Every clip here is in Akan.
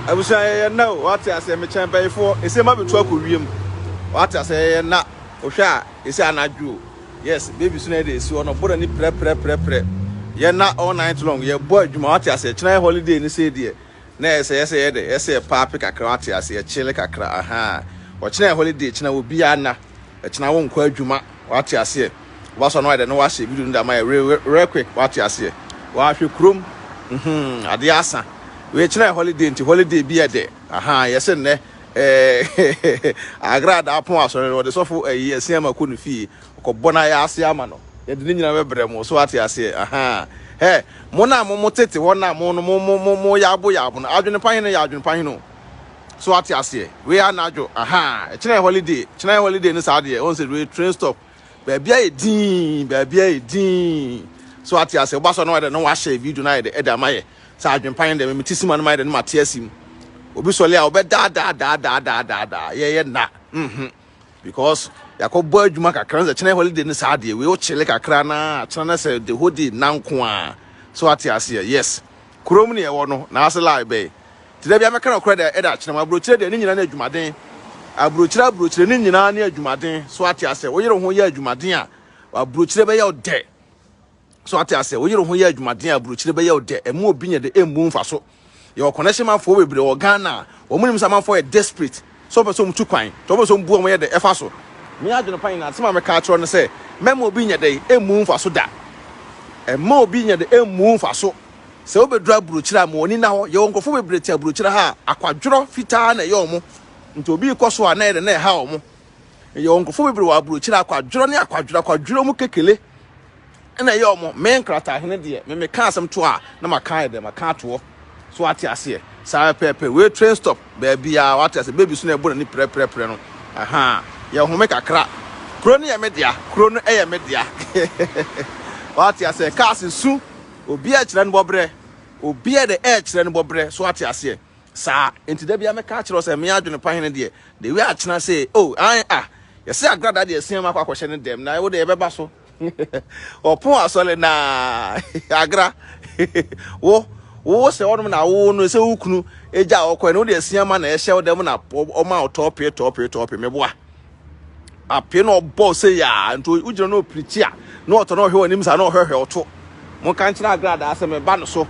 Abusua yɛyɛ nna o, wate aseɛ, mekyɛn bayifoɔ, ɛsɛ ma bɛtu akɔ wiem, wate aseɛ, yɛyɛ nna, wohwɛ a, ɛsɛ anadwo o, yes, baby so na ɛde ɛsi hɔ no, bɔ n'ani prɛprɛprɛprɛ, yɛ nna all night long, yɛbɔ adwuma, wate aseɛ, kyena yɛ holiday ne sei deɛ, na ɛsɛ yɛsɛ yɛ dɛ, yɛsɛ yɛ paape kakra, wate aseɛ, yɛkyele kakra, ahaa, ɔkyena yɛ holiday, kyena obiara nna. Ɛkyena wo nkɔ adwuma wate aseɛ woba so a na wayɛ dɛ na wahyɛ video no de ama yɛ real real quick wate aseɛ wahwɛ kurom mhm adeɛ asa wei kyena yɛ holiday nti holiday bi yɛ dɛ aha yɛsɛ nnɛ ɛɛ agradaa pɔn asɔre no wɔde sɔfo ɛyi ɛsia ma kɔ ne fie ɔkɔbɔ no ayɛ ase ama no yɛde ne nyinaa bɛbrɛ mo so wate aseɛ aha hɛ mo na mo mo tete hɔ na mo no mo mo mo mo yabo yabo no adwene pa hene yɛ adwene pa hene o. So wate aseɛ? Wei anadwo, ahaa, ɛkyena yɛ holiday, kyena yɛ holiday no saa deɛ, wɔn sɛ wei train stop, baabi ayɛ dinn, baabi ayɛ dinn. So wate aseɛ? Woba so na wayɛ dɛ na wahyɛ video no ayɛ dɛ ɛde ama yɛ. Sɛ adwempa yɛn dɛ, mete sima no mayɛ dɛ na mate asi mu. Obi sɔle a ɔbɛdaadaadaadaadaadaa, yɛyɛ nna, mhm, because yɛakɔbɔ adwuma kakra, sɛ kyena yɛ holiday no saa deɛ, wei wokyele kakra na kyena no sɛ the whole day nna nko a. So wate aseɛ? Yes, kurom ne ɛwɔ no, na ase lie bɛyɛ. Nti da biara mɛka nokorɛ deɛ ɛda akyerɛ mo. Aburokyire deɛ ne nyinaa ne adwumaden. Aburokyire aburokyire ne nyinaa ne adwumaden. So ate aseɛ? Woyere ho yɛ adwumaden a, aburokyire bɛyɛ wo dɛ. So ate aseɛ? Woyere ho yɛ adwumaden a, aburokyire bɛyɛ wo dɛ. Ɛmu obi nyɛ de ɛmmu mfa so. Yɛwɔ connection manfoɔ bebree wɔ Ghana a, wɔn nim sɛ amanfoɔ yɛ desperate. Sɛ wɔpɛ sɛ wɔn tu kwan, sɛ wɔpɛ sɛ wɔn bu wɔn yɛ dɛ ɛfa so. Me adwene pa nyinaa, asɛm a mɛka akyerɛ no sɛ, mɛma obi nyɛ dɛ ɛmmu mfa so da. Ɛmma obi nyɛ dɛ ɛmmu mfa so. Sɛ wobɛduru aburokyire a, ma w'ani nna hɔ. Yɛwɔ nkurɔfoɔ bebree te aburokyire ha a, akwadworɔ fitaa na ɛyɛ wɔn. Nti obi rekɔ so a, na ɛyɛ dɛ na ɛha wɔn. Yɛwɔ nkurɔfoɔ bebree wɔ aburokyire a, akwadworɔ ne akwadworɔ, akwadworɔ mu kekele na ɛyɛ wɔn. Me nkrataahene deɛ, me meka asɛm to a, na maka ayɛ dɛ, maka atoɔ. So wate aseɛ? Saa pɛpɛɛpɛ. Wei train stop baabiara, wate aseɛ? Baby so na ɛbɔ n'ani prɛprɛprɛ no. Aha, yɛhome kakra. Kuro no yɛ me dea, kuro no yɛ me dea. Wate aseɛ? Cars su. Obi a ɛkyerɛ no bɔbrɛ. Obi a de ɛkyerɛ no bɔbrɛ. So ate aseɛ? Saa. Nti da bia mɛka akyerɛ sɛ me adwene pa hene deɛ, the way akyena sɛ, oh, an ah, yɛsɛ agrada deɛ ɛsia mu akɔ akɔhyɛ ne dɛm, na wo deɛ yɛbɛba so. Ɔpon asɔre na agra. Wo, wo sɛ ɔnom na wo no sɛ wo kunu egya ɔkɔ no wo deɛ ɛsia ma na ɛhyɛ wo dɛm na ɔma ɔtɔɔpe tɔɔpe tɔɔpe meboa. Apee na ɔbɔ sɛ yaa nti wogyina na ɔpirikyi a na ɔtɔ na ɔhwɛ w'anim saa na ɔhwɛhwɛ ɔto. Monka nkyerɛ agradaa sɛ meba no so.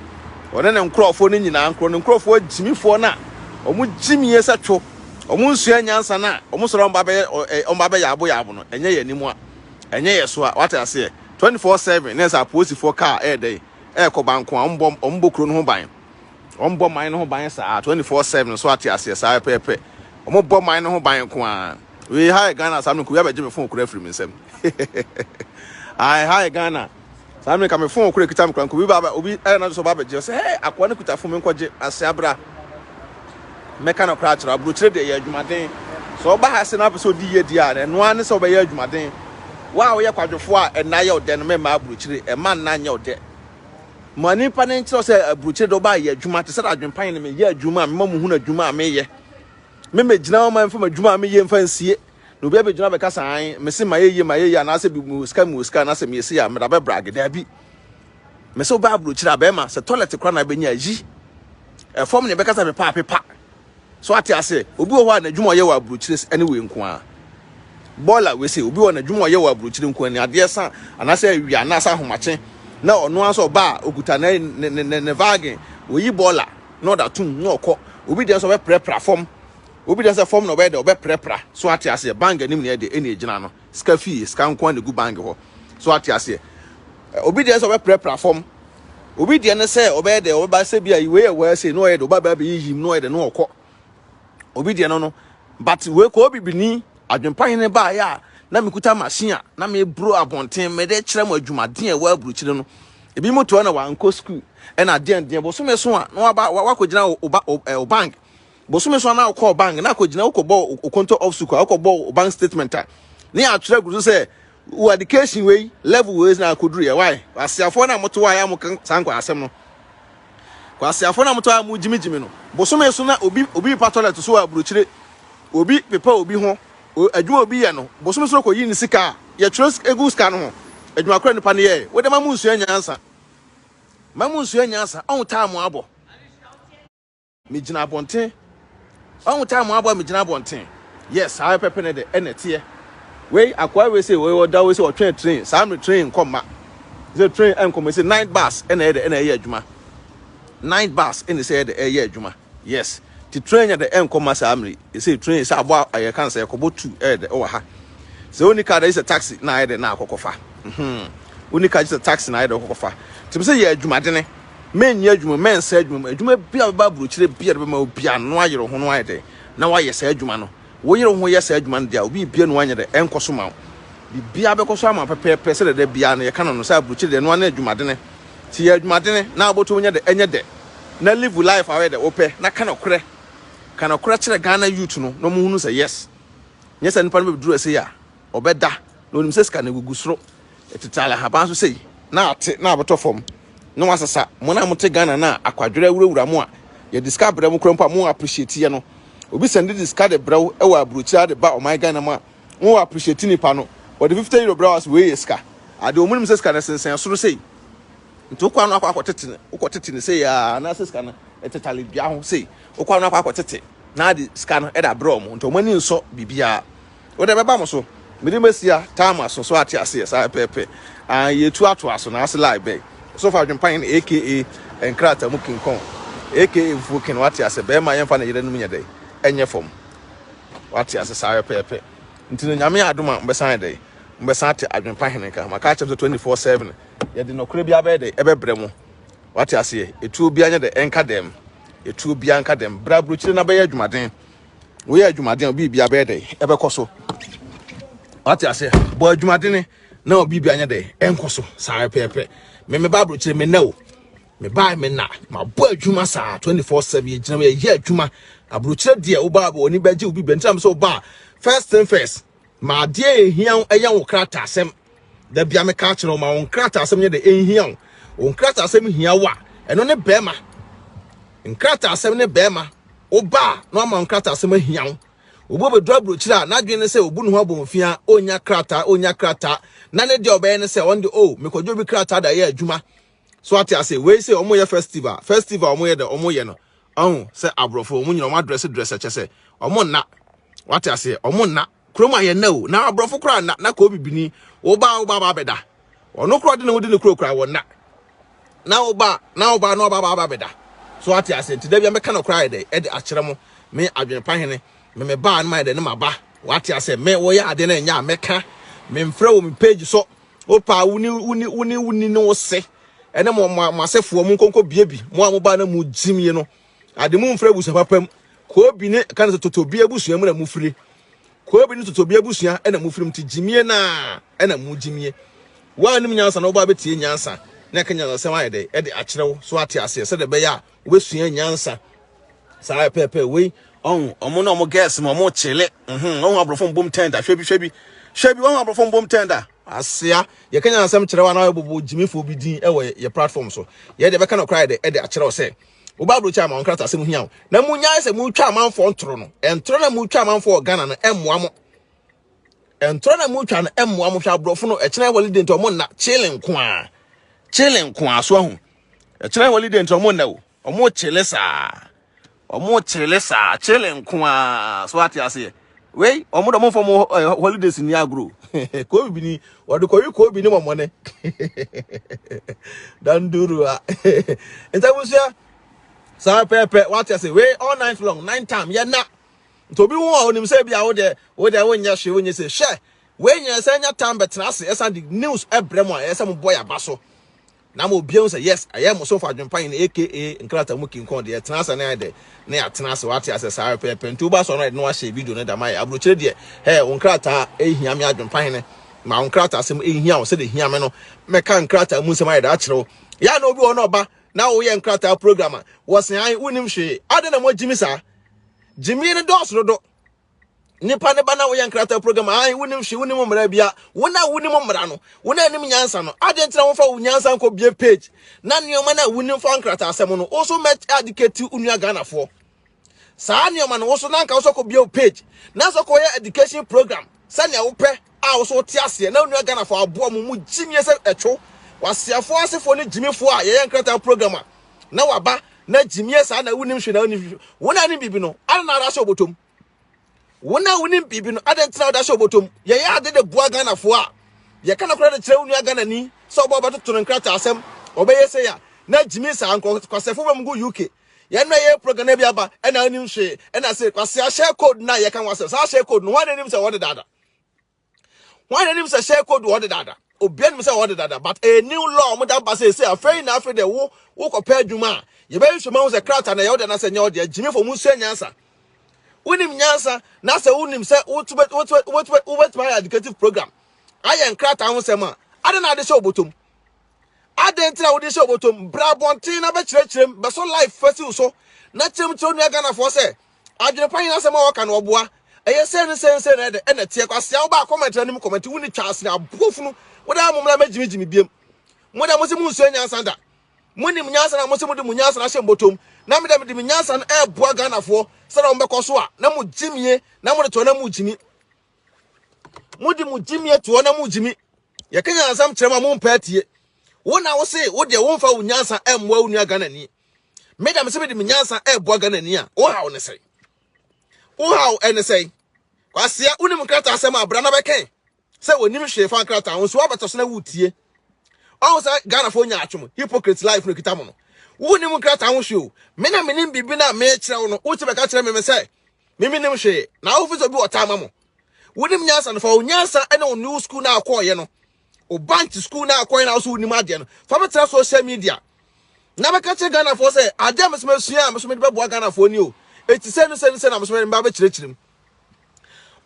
Ɔne ne nkurɔfoɔ no nyinaa nkorɔ ne nkurɔfoɔ agyimifoɔ no a wɔn gyimie sɛ two wɔn nsua nyansa no a wɔn sɔrɔ wɔn ba bɛyɛ wɔn ba bɛyɛ abo yɛ abo no ɛnyɛ yɛn anim a ɛnyɛ yɛ so a wate aseɛ 24/7 ne sɛ apolisifoɔ kaa ɛyɛ dɛn ɛɛkɔ banko a wɔn bɔ wɔn bɔ kuro no ho ban. Wɔn bɔ man no ho ban saa 24/7 so ate aseɛ saa pɛpɛpɛ. Wɔn bɔ man no ho ban nko ara. Wei ha yɛ Ghana saa mmerɛ obi abɛgye me phone kura afiri me nsam. Ae ha yɛ Ghana. Saa mmerɛ ka me phone kura kita me kura nko obi ba obi ɛyɛ na so ba abɛgye sɛ hey akoa no kuta phone me nkɔgye ase abra. Mɛka no koraa kyerɛ aburokyire deɛ yɛ adwumaden. Sɛ ɔba ha sɛ na apɛ sɛ ɔdi yie deɛ a ɛno ara ne sɛ ɔbɛyɛ adwumaden. Wo a woyɛ kwadwofoɔ a ɛnna yɛ ɔdɛ no mɛmma aburokyire ɛma nna nyɛ ɔdɛ. Ma nipa no nkyerɛ sɛ aburokyire de ɔba yɛ adwuma te sɛ adwempa yɛn meyɛ adwuma a mema mu hunu adwuma a meyɛ. Me megyina hɔ ma mfa m'adwuma a meyɛ mfa nsie. Na obi abɛgyina bɛka sɛ an mese ma yɛyie ma yɛyie anaasɛ bi mu sika mu sika anaasɛ meyɛ sei a meda bɛbrage daabi. Mese wobɛ aburokyire a bɛrima sɛ toilet koraa na abɛnya yi ɛfam ne bɛka sɛ pepa apepa. So ate ase? Obi wɔ hɔ a n'adwuma ɔyɛ wɔ aburokyire ɛne wei nko ara. Bɔɔla wei sɛ obi wɔ n'adwuma ɔyɛ wɔ aburokyire nko ara ni adeɛ sa anaasɛ awia anaasɛ ahomakye na ɔno ara sɛ ɔba a okuta ne ne ne ne vaagin oyi bɔɔla na ɔda tum na ɔkɔ. Obi deɛ nso ɔbɛprapra fam. Obi deɛ sɛ fam na ɔbɛyɛ dɛ ɔbɛprapra. So ate aseɛ? Bank anim na ɛde ɛna egyina no. Sika fie sika nko ara na egu bank hɔ. So ate aseɛ? Obi deɛ sɛ ɔbɛprapra fam. Obi deɛ ne sɛ ɔbɛyɛ dɛ ɔbɛba sɛ bi a wei yɛ wɔ ɛsɛ na ɔyɛ dɛ ɔba bɛ abɛyiyim na ɔyɛ dɛ na ɔkɔ. Obi deɛ no no but wei kɔ obi bini adwempa hene baayɛ a na mekuta machine a na meburo abɔnten mede kyerɛ mo adwumaden a ɛwɔ aburokyire no. Ebi mo toa na wankɔ school ɛna adeɛ deɛ bosome so a na waba wakɔgyina wo bank bosome so a na wokɔ bank na akɔgyina wokɔbɔ okonto off school a wokɔbɔ bank statement a ne yɛatwerɛ agu so sɛ Wo education wei level wei na akoduru yɛ why? Kwasiafoɔ na moto a ya mo saa nkwa asɛm no. Kwasiafoɔ na moto a mo gyimi gyimi no. Bosome so na obi obi pepa toilet so wɔ aburokyire. Obi pepa obi ho. Adwuma obi yɛ no. Bosome so kɔ yi ne sika a yɛtwerɛ egu sika no ho. Adwuma kora nipa no yɛ. Wo de ma mo nsua nyansa. Ma mo nsua nyansa. Ɔn taa mo abɔ. Megyina abɔnten. Ɔho time abɔ a megyina abɔnten. Yes, saa pɛpɛ ne de ɛna ɛteɛ. Wei akoa wei sɛ wei ɔda wei sɛ ɔtwɛn train. Saa mmerɛ train nkɔ mma. Sɛ train ɛnkɔ mma sɛ night bus ɛna ɛyɛ de ɛna ɛyɛ adwuma. Night bus ɛna sɛ ɛyɛ de ɛyɛ adwuma. Yes. Ti train yɛ de ɛnkɔ mma saa mmerɛ. Sɛ train sɛ abɔ ɛyɛ kan sɛ ɛkɔbɔ tu ɛyɛ de ɛwɔ ha. Sɛ wonni car de sɛ taxi na ayɛ de na akɔkɔfa. Wonni car sɛ taxi na ayɛ de ɔkɔkɔfa. Ti sɛ yɛ adwumadene. Mɛnyɛ adwuma, mɛnsa adwuma mu. Adwuma bi a bɛba aburokyire bi a bɛma obi a no ayere ho no ayɛ dɛ na wayɛ saa adwuma no. Woyere ho yɛ saa adwuma no deɛ a, obi bia no anyɛ dɛ ɛnkɔ so ma wo. Biribiara bɛkɔ so ama pɛpɛɛpɛ sɛ dɛdɛ biara no yɛka no no sɛ aburokyire deɛ no ano adwumadene. Ti yɛ adwumadene na abɔtɔ nyɛ dɛ ɛnyɛ dɛ na live life a wɔyɛ dɛ wopɛ na ka nokorɛ. Ka nokorɛ kyerɛ Ghana youth no na wɔn hunu sɛ yes. Nyɛ sɛ nipa no bɛduru ɛsɛ yi a ɔbɛda na onim sɛ sika no egugu soro ɛtete alahaban so sei na ate na abɛtɔ fam na wasesa mo na mote Ghana na akwadwerɛ awurawura mo a yɛde sika brɛ mo kora mpo a mo appreciate yɛ no. Obi sɛnde de sika de brɛ wo ɛwɔ aburokyire de ba ɔman Ghana mu a mo appreciate nipa no. Wɔde €50 brɛ wo ase wei yɛ sika ade wɔn nim sɛ sika no sensɛn soro sei nti wokɔ ano akɔ akɔtete ne wokɔtete ne sei a anaasɛ sika no ɛtetale dua ho sei wokɔ ano akɔ akɔtete na ade sika no ɛde abrɛ wɔn nti wɔn ani nsɔ biribiara. Wode bɛba mo so. Mede masia time aso so ate aseɛ saa pɛpɛ. Ah, yɛtu atoa so na ase lie bɛn. So fa adwempan no aka nkrataa mu King Kong aka mfuo ken wate ase bɛrima yɛmfa ne yerenom nyɛ dɛn ɛnyɛ fam. Wate ase saa pɛpɛ. Nti no Nyame adom a mbɛsan dɛn mbɛsan ate adwempa hene nka. Maka akyerɛ sɛ 24/7 yɛde nɔkorɛ bi abɛyɛ dɛn ɛbɛbrɛ mo. Wate aseɛ etuo bia nyɛ dɛn ɛnka dɛm. Etuo bia nka dɛm. Bra burokyire na bɛyɛ adwumaden. Woyɛ adwumaden a obi bia bɛyɛ dɛn ɛbɛkɔ so. Wate aseɛ bɔ adwumaden na obi bia nyɛ dɛn ɛnkɔ so saa pɛpɛ. Me me ba aburokyire me nna o. Me ba me na ma bɔ adwuma saa 24/7 yɛ gyina yɛ adwuma. Aburokyire deɛ wo ba wɔ ni bɛgye obi bɛ ntina so ba first thing first. Ma adeɛ ehia ɛyɛ wo krataa asɛm. Da bia me ka kyerɛ ma wo nkrataa asɛm nyɛ dɛ ehia wo. Wo nkrataa asɛm hia wo a ɛno ne bɛrima. Nkrataa asɛm ne bɛrima. Wo ba na ama nkrataa asɛm ahia wo. Obi obedu aburokyire a n'adwene ne sɛ obu ne ho abɔnfia onya krataa onya krataa na ne deɛ ɔbɛyɛ ne sɛ ɔno de o mekɔgye obi krataa da yɛ adwuma. So ate ase wei sɛ ɔmo yɛ festival festival ɔmo yɛ dɛ ɔmo yɛ no ɔho sɛ aborɔfo ɔmo nyina ɔmo adrɛse dress kyɛ sɛ ɔmo nna. Wate ase ɔmo nna kurom ayɛ nna o na aborɔfo koraa nna na kɔ bibini wo ba wo ba ba bɛda ɔno koraa de ne ho di ne kuro koraa wɔ nna na wo ba na wo ba na ɔba ba bɛda. So ate ase nti da bia mɛka no koraa yɛ dɛ ɛde akyerɛ mo me adwene hene me me ba no ma yɛ dɛ ne ma ba. Wate ase me wo yɛ ade na nya mɛka me mfrɛ wɔ me page so wopa woni woni woni woni ne wo se ɛne mo mo asefoɔ mo nkonko bie bi mo a mo ba na mo gyimie no ade mo mfrɛ abusua papa mu ko bi ne kan sɛ toto bi abusua mu na mo firi ko bi ne toto bi abusua ɛna mo firi mu ti gyimie na ɛna mo gyimie wa anim nyansa na wo ba betie nyansa na ka nyansa sɛm ayɛ dɛ ɛde akyerɛ wo so ate aseɛ sɛ de bɛyɛ a wobɛsua nyansa saa pɛpɛ wei ɔn ɔmo na ɔmo girls ma ɔmo kyele ɔho aborɔfo mbom tenda hwɛ bi hwɛ bi hwɛ bi ɔho aborɔfo mbom tenda asea yɛka nyansɛm kyerɛ wa na yɛbobɔ gyimifoɔ bi din ɛwɔ yɛ platform so yɛde bɛka no koraa yɛde ɛde akyerɛ wo sɛ wo ba aburokyi ama wo nkrataa asɛm hia wo na munyae sɛ mutwa amanfoɔ ntoro no ɛntoro na mutwa amanfoɔ wɔ Ghana no ɛmmoa mo ɛntoro na mutwa no ɛmmoa mo hwɛ aborɔfo no ɛkyerɛ holiday nti ɔmo nna chilling nko a chilling nko a so ahu ɛkyerɛ holiday nti ɔmo nna o ɔmo chile saa ɔmo chile saa chile nko a so ate aseɛ wei ɔmo dɛ ɔmo fɔ mo holidays ni agro ko bi ni wɔde kɔwi ko bi ni mɔmɔne danduru a nti abusua saa pɛpɛ wate ase wei all night long nine time yɛ na nti obi hu a onim sɛ bi a wo de wo de wonyɛ hwee wonyɛ sɛ hwɛ wei nyɛ sɛ nya time bɛtena ase ɛsan de news ɛbrɛ mu a ɛsɛ mo bɔ yɛ aba so na mo obi sɛ yes ɛyɛ mo so fa adwempa yin aka nkrata mu King Kong deɛ tena ase na yɛ de na yɛ atena ase wate ase saa pɛpɛ nti woba so no no ahyɛ video no dama yɛ aburokyire deɛ hɛ wo nkrata ehia me adwempa hene ma wo nkrata asɛm ehia wo sɛ de hia me no mɛka nkrata mu nsɛm ayɛ da akyerɛ wo ya na obi wɔ no ɔba na wo yɛ nkrata program a wɔsen an wonim hwee ade na mo gyimi saa gyimi ne dɔɔso dodo nipa ne ba na woyɛ nkrata program ai wonim hwe wonim mmara bia wo na wonim mmara no wo na anim nyansa no ade ntina wo fa wo nyansa nkɔ bie page na nneɛma na wonim fa nkrata asɛm no wo so met educate wo nua Ghanafoɔ saa nneɛma no wo so na nka wo so kɔ bie page na so kɔ yɛ education program sɛnea wopɛ a wo so wote aseɛ na wo nua Ghanafoɔ aboa mu mu gyimie sɛ ɛtwo wasiafoɔ asefoɔ ne gyimifoɔ a yɛyɛ nkrata program a na waba. Na gyimie saa na wonim hwee na wonim hwee. Wo na nim biribi no, ada na ada hyɛ obotom. Wo na wonim biribi no, adɛn nti na wode ahyɛ obotom? Yɛyɛ ade de boa Ghanafoɔ a, yɛka nokorɛ de kyerɛ wo nua Ghanani sɛ ɔba ɔbɛtoto no nkrataa asɛm, ɔbɛyɛ sei a, na gyimi saa nkurɔfo kwasɛfo bɛ mu gu UK. Yɛn na yɛyɛ program na bi aba, ɛna wonim hwee, ɛna se kwasea share code na yɛka ho asɛm. Saa share code no, hwan na nim sɛ wɔde dada? Hwan na nim sɛ share code wɔ deda? Obiara nim sɛ wɔ deda, but a new law mo da ba sɛ sɛ afei na afei de wo wokɔpɛ adwuma a yɛbɛyɛ nhwɛma ho sɛ krataa na ɛyɛ wo de anaasɛ ɛnyɛ wo deɛ. Gyimifo mo nsua nyansa. Wonim nyansa na sɛ wonim sɛ wobɛtumi ayɛ educative program ayɛ nkrataa ho sɛm a, adɛn na ade hyɛ obotom? Adɛn nti na wode hyɛ obotom? Bra abɔnten na bɛkyerɛkyerɛ mu, bɛsɔ life fasiw so na kyerɛ mu kyerɛ onua Ghanafoɔ sɛ adwene pa hene asɛm a wɔka no ɔboa. Ɛyɛ sei ne sei ne sei na ɛdɛ ɛna ɛteɛ. Kwasea wobaa comment na anim comment wo ne twa asene aboɔ funu. Wode a momra mɛgyimigyimi biem. Mo deɛ mo se monsua nyansa da. Monim nyansa na mo se mode mo nyansa no ahyɛ mbotom. Na me deɛ mede me nyansa no ɛɛboa Ghanafoɔ sɛdeɛ wɔn bɛkɔ so a na mo gyimie na mode toɔ na mo gyimi. Mode mo gyimie toɔ na mo gyimi. Yɛka nyansam kyerɛ mo a mompɛ atie. Wo na wo se wo deɛ womfa wo nyansa ɛmmoa wo nua Ghanani. Me deɛ me se mede me nyansa ɛɛboa Ghanani a, wo haw ne sɛn? Wo haw ɛne sɛn? Kwasea, wonim nkrataa asɛm a bra na bɛkɛn sɛ wɔnim hwee fa nkrataa ho nso woabɛtɔ so na wotie. Ɔho sɛ Ghanafoɔ nya atwom, hypocrite life no kita mo no. Wonim nkrataa ho hwee o. Me na menim biribi na mekyerɛ wo no, wote bɛka kyerɛ me me sɛ me menim hwee. Na wofi sɛ obi wɔ taa ma mo. Wonim nyansa no, fa wo nyansa ne wo new school na akɔɔyɛ no, wo bank school na akɔyɛ na wo so wonim adeɛ no, fa bɛtena social media na bɛka kyerɛ Ghanafoɔ sɛ adeɛ a mesɛ masua a mesɛ mede bɛboa Ghanafoɔ ni o, ɛti sɛ ne sɛ ne sɛ na mesɛ mede bɛkyerɛkyerɛ mu.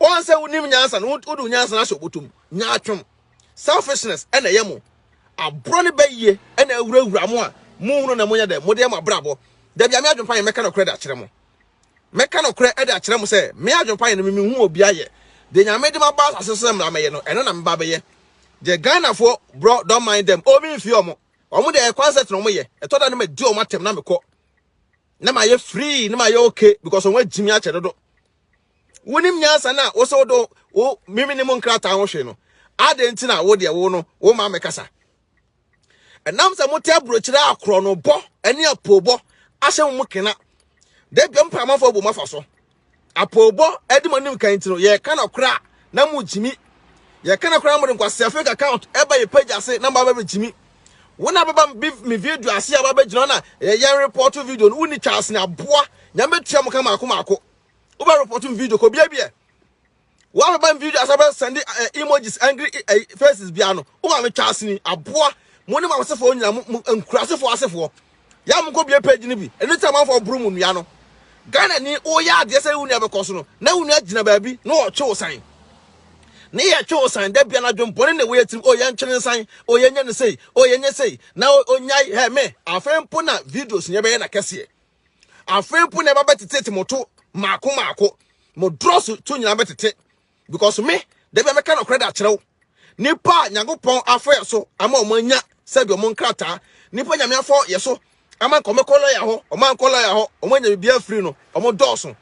Wɔn sɛ wonim nyansa no, wode wo nyansa no ahyɛ obotom. Nyaatwom, selfishness ɛna ɛyɛ mo. Aborɔ ne bɛyie ɛna awurawura mo a mohunu na monyɛ dɛ mode yɛ mo abrabɔ. Da bia me adwempa yɛ mɛka nokorɛ de akyerɛ mo. Mɛka nokorɛ de akyerɛ mo sɛ, me adwempa yɛ no, me menhu obi ayɛ. Deɛ Nyame de maba asase so sɛ mmra mɛyɛ no, ɛno na meba bɛyɛ. Deɛ Ghanafoɔ brɔ don't mind them, oh memfie ɔmo. Ɔmo deɛ ɛyɛ concert na ɔmo yɛ. Ɛtɔ da no madi ɔmo atɛm na mekɔ. Na mayɛ free, na mayɛ okay because ɔmo agyimi akyɛ dodo. Wonim nyansa na wo sɛ wodo wo mimi ne mu nkrataa ho hwee no. Adɛn nti na wo deɛ wo no wo ma mekasa? Ɛnam sɛ mote aburokyire a korɔnobɔ ne apoobɔ ahyɛ mo mu kena. Da bia mopɛ amanfoɔ abu mo afa so. Apoobɔ de mo anim kan nti no, yɛka no kora na mo gyimi. Yɛka no kora na mode nkwasea fake account ɛba yɛ page ase na mo abɛgyimi. Wo na bɛba me video ase a wabɛgyina na yɛn report video no, wonni twa asene aboa. Nyame bɛtua mo ka maako maako. Wobɛ report video kɔ bia bia. Wa bɛba video asa bɛ send eh, emojis angry eh, eh, faces bia no. Wo ma me twa asini aboa. Mo ne mo asefoɔ nyina mo nkurasefoɔ asefoɔ. Ya mo kɔ bie page no bi. Ɛno ti amanfoɔ boro mo nua no. Ghana ni wo yɛ adeɛ sɛ wo nua bɛkɔ so no. Na wo nua gyina baabi na ɔtwe wo san. Ne yɛ twe wo san da bia na dwen bɔne na ɛwɔ yɛ tirim. O yɛn twene nsan. O yɛn nyɛ ne sei. O yɛn nyɛ sei. Na onyae hɛ me. Afei mpo na videos nyɛ bɛyɛ na kɛseɛ. Afei mpo na ɛba bɛtetete mo to maako maako. Mo drɔs to nyinaa bɛtete. Because me, da bi a mɛka nokorɛ de akyerɛ wo. Nipa a Nyankopɔn afa yɛ so ama wɔn anya sɛbi wɔn nkrataa. Nipa Nyame afa yɛ so ama nka wɔn kɔ lɔya hɔ, wɔn ankɔ lɔya hɔ, wɔn anya biribi afiri no, wɔn dɔɔso.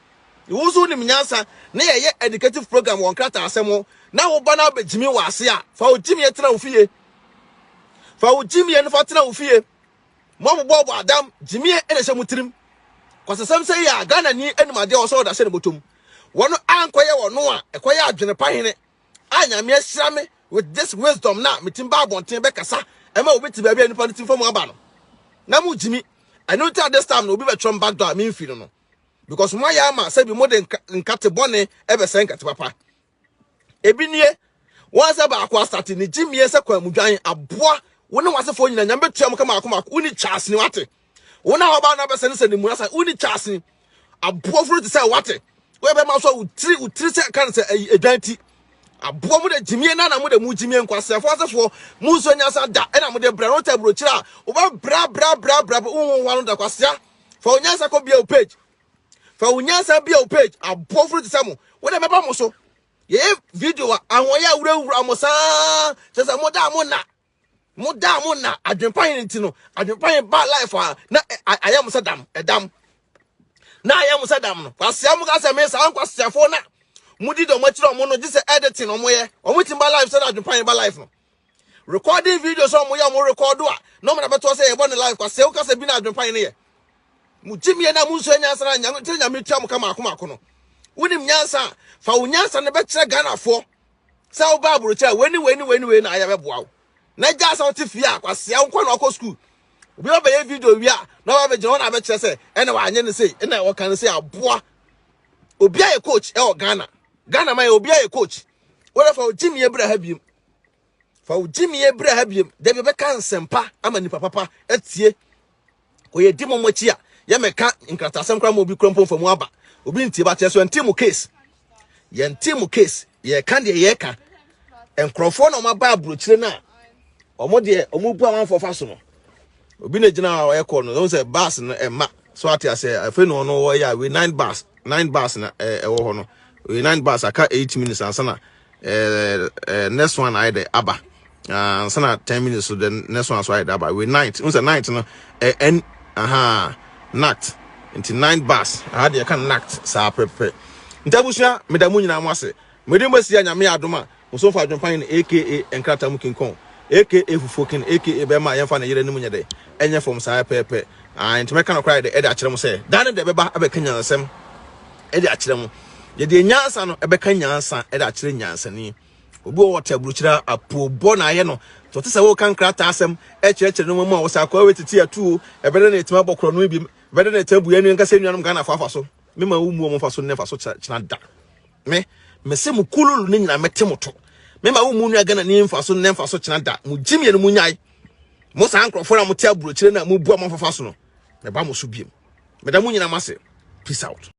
Wo nso wonim nyansa na yɛyɛ educative program wɔ nkrataa asɛm ho na wo ba no abɛgyimi wɔ ase a, fa wo gyimiɛ tena wo fie. Fa wo gyimiɛ no fa tena wo fie. Moabobɔbɔ adam gyimie na ɛhyɛ mo tirim. Kwasasɛm sɛ yɛ a Ghana ni anim adeɛ wɔ sɛ ɔde ahyɛ ne bɔtɔm. Wɔn ankɔyɛ wɔn a ɛkɔyɛ adwene pa hene a Nyame ahyira me with this wisdom na metim ba abɔnten bɛkasa ɛma obi te baabi a nipa no tim fa mu aba no. Na mo gyimi. Ɛno nti a this time no obi bɛtwerɛ m backdoor a memfi no no. Because moayɛ ama sɛbi mode nkate bɔne ɛbɛsɛe nkate papa. Ebi nie, wɔn sɛ baako asate ne gyimie sɛ kwan mu dwan aboa wo ne w'asefoɔ nyina Nyame bɛtua mo ka maako maako. Woni kyasene wate. Wo na wɔba na bɛsɛ ne sɛ ne mu asa woni kyasene aboa furu te sɛ wate. Woyɛ bɛma so wo tiri wo tiri sɛ kan sɛ edwan ti. Aboa mu de gyimie na na mo de mu gyimie nkwaseafoɔ asefoɔ mu nso nyansa da ɛna mo de brɛ no tɛ burokyerɛ a wobɛ bra bra bra bra wo ho ho ano da kwasea. Fa wo nyansa kɔ bia wo page. Fa wo nyansa bia wo page aboa furu te sɛ mo. Wo de bɛba mo so. Yɛyɛ video a ahoɔyɛ a wurawura mo saa kyerɛ sɛ mo da mo nna mo da mo nna adwempa yɛn ti no adwempa yɛn ba life a na ayɛ mo sɛ dam ɛdam na ayɛ mo sɛ dam no kwasia mo ka sɛ me saa nkwasiafoɔ na mo di dɔm akyerɛ ɔmo no gye sɛ editing ɔmo yɛ ɔmo ti ba life sɛ na adwempa yɛn ba life no recording video sɛ ɔmo yɛ ɔmo record a na ɔmo na bɛtɔ sɛ yɛbɔ ne life kwasia wo ka sɛ bi na adwempa yɛn yɛ. Mo gyimie na mo nsua nyansa na nyame kyerɛ nyame tua mo ka maako maako no. Wonim nyansa a, fa wo nyansa no bɛkyerɛ Ghanafoɔ sɛ woba aburokyerɛ a wei ne wei ne wei ne wei na ayɛ bɛboa wo. Na gyaa sɛ wote fie a kwasea wo nkɔ na wakɔ school. Obi bɛyɛ video wie a na wabɛgyina hɔ na abɛkyerɛ sɛ ɛna wanyɛ ne sei ɛna wɔka ne sei aboa. Obi ayɛ coach ɛwɔ Ghana. Ghana man obi ayɛ coach. Wɔde fa wo gyimie bra ha biem. Fa wo gyimie bra ha biem. Dabi bɛka nsɛmpa ama nipa papa atie. Kɔ yɛ di mo akyi a yɛmɛka nkratasɛm koraa ma obi kura mpo mfa mu aba. Obi ntie ba kyerɛ so yɛnte mo case. Yɛnte mo case. Yɛka deɛ yɛka. Nkurɔfoɔ na wɔn aba aburokyire no a wɔn deɛ wɔn bu amanfoɔ fa so no. Obi na gyina a ɔyɛ kɔ no, wɔn sɛ bus no ɛma so ate ase afei na ɔno wɔyɛ a we nine bus nine bus na ɛwɔ hɔ no. We nine bus aka 8 minutes ansa na ɛɛ ɛɛ next one ayɛ dɛ aba. Ansa na 10 minutes so the next one so ayɛ dɛ aba. We ninth, wɔn sɛ ninth no ɛ ɛn aha nat nti nine bus aha deɛ ka nat saa pɛpɛ. Nti abusua, meda mu nyinaa mo ase. Mede mo asi a Nyame adom a Musomfo Adwempan no, aka Nkrataa mu King Kong, aka Fufuo King, aka bɛrima a yɛmfa ne yere anim nyɛ dɛ ɛnyɛ fam saa pɛɛpɛ. Ah, nti mɛka no koraa de ɛde akyerɛ mo sɛ da ne deɛ ɛbɛba abɛka nyansɛm ɛde akyerɛ mo. Yɛde nyansa no ɛbɛka nyansa ɛde akyerɛ nyansani. Obi wɔ wɔte aburokyire apoobɔ na ayɛ no sɛ ɔte sɛ wɔka nkrataa asɛm ɛkyerɛkyerɛ no mu a wɔsɛ akɔa wei tete atuo ɛbɛdɛ na ɛtumi abɔ korɔ no bi ɛbɛdɛ na ɛtumi abu yɛn nkasa nuanom Ghana fo afa so mema wo mu ɔmo fa so ne fa so kyerɛ da me mese mo kululu ne nyinaa mɛte mo to. Mema wo mu nua Ghana ne mfa so ne mfa so kyerɛ da mo gyi mmienu mo nyae mo saa nkurɔfoɔ na mo te aburokyire na mo bu ɔmo afafa so no, mɛba mo so biem. Meda mo nyinaa mo ase. Peace out.